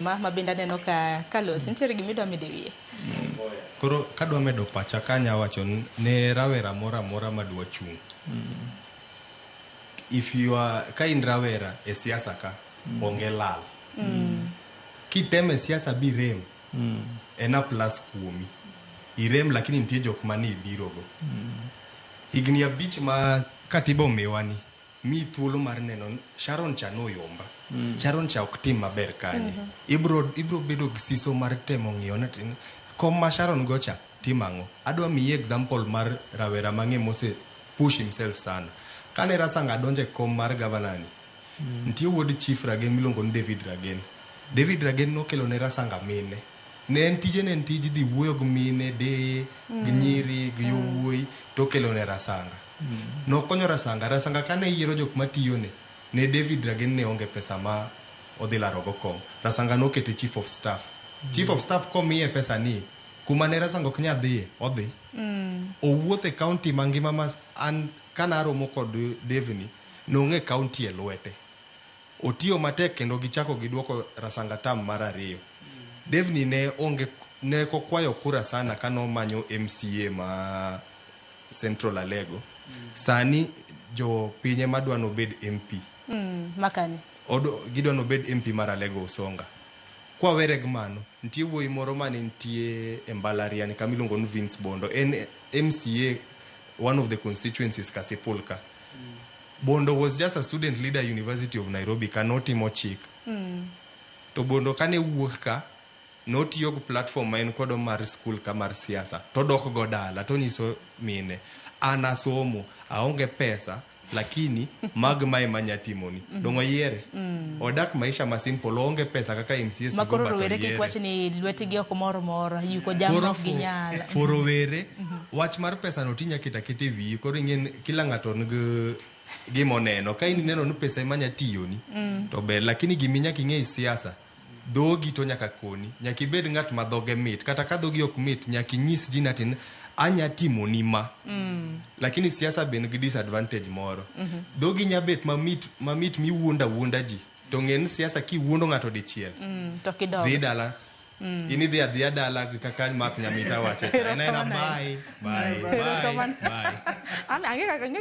Ma bende aneno ka Carlos nitiere gima idwa medo e wiye. Koro kadwa medo pacha kanya wacho ne rawera moro amora madwa chung'. If you are ka in rawera e siasa ka onge lal. Kitemo e siasa birem en a plus kuomi. Irem lakini nitie jok mane ibirogo. Higni 5 ma katiba omiwa ni miyi thuolo mar neno ni Sharon cha noyomba. Sharon cha ok tim maber kanye. Ibro bedo gi siso mar temo ng'iyo ni ati kom ma Sharon go cha timo ang'o. Adwa miyi example mar rawera mang'e mose push himself sana. Kane Rasanga donjo e kom mar governor ni, nitie wuod Chief Ragen miluongo ni David Ragen. David Ragen nokelo ne Rasanga mine. Ne en tije ne en tij dhi wuoyo gi mine, deye, gi nyiri, gi yowuoyi, to okelo ne Rasanga. Nokonyo Rasanga. Rasanga kane yiero jok matiyone, ne David Ragen ne onge pesa ma odhi larogo kom. Rasanga nokete chief of staff. Chief of staff komiye pesa ni, kuma ne Rasanga ok nyal dhiye, odhi. Owuotho e county mangima ma an kanaromo kod Dave ni, nong'e county e lwete. Otiyo matek kendo gichako giduoko Rasanga term mar 2. Dave ni ne onge ne kokwayo kura sana kanomanyo MCA ma Central Alego. Sani jo pinye madwa nobed MP. Makani. Gidwa nobed MP mar Alego Usonga. Kwawere gi mano, nitie wuoyi moro mane nitie e mbalariany kama iluongo ni Vince Bondo. En MCA one of the constituencies Kasipul ka. Bondo was just a student leader University of Nairobi kanotimo chik. To Bondo kane wuok ka, notiyo gi platform ma en kodo mar school ka mar siasa todok go dala tonyiso mine an asomo aonge pesa lakini mag mae manya timoni. Dong' oyiere. Odak maisha ma simple oonge pesa kaka MCAs Ma go koro but rowere kik oyiere. wach ni lwetgi ok mor mor, yuko jamni Koro ok ginyal. for rowere wach mar pesa no tinya keto aketa e wiyi koro ing'e ni kila ng'ato nigi gima oneno ka in ineno ni pesa ema nya tiyoni to ber lakini gima nyaka ing'e e siasa dhogi to nyaka koni nyaka ibed ng'at ma dhoge mit kata ka dhogi ok mit nyaka inyis ji ni anya timoni ma. Lakini siasa be nigi disadvantage moro. Dhogi nya bet mamit mamit miwuondo awuonda ji to ng'e ni siasa kiwuondo ng'ato dichiel To kidog. dhi dala in idhi adhiya dala gi kaka Mark Nyamita wache cha. En aena bye bye bye Erokamano. bye. An ang'e kaka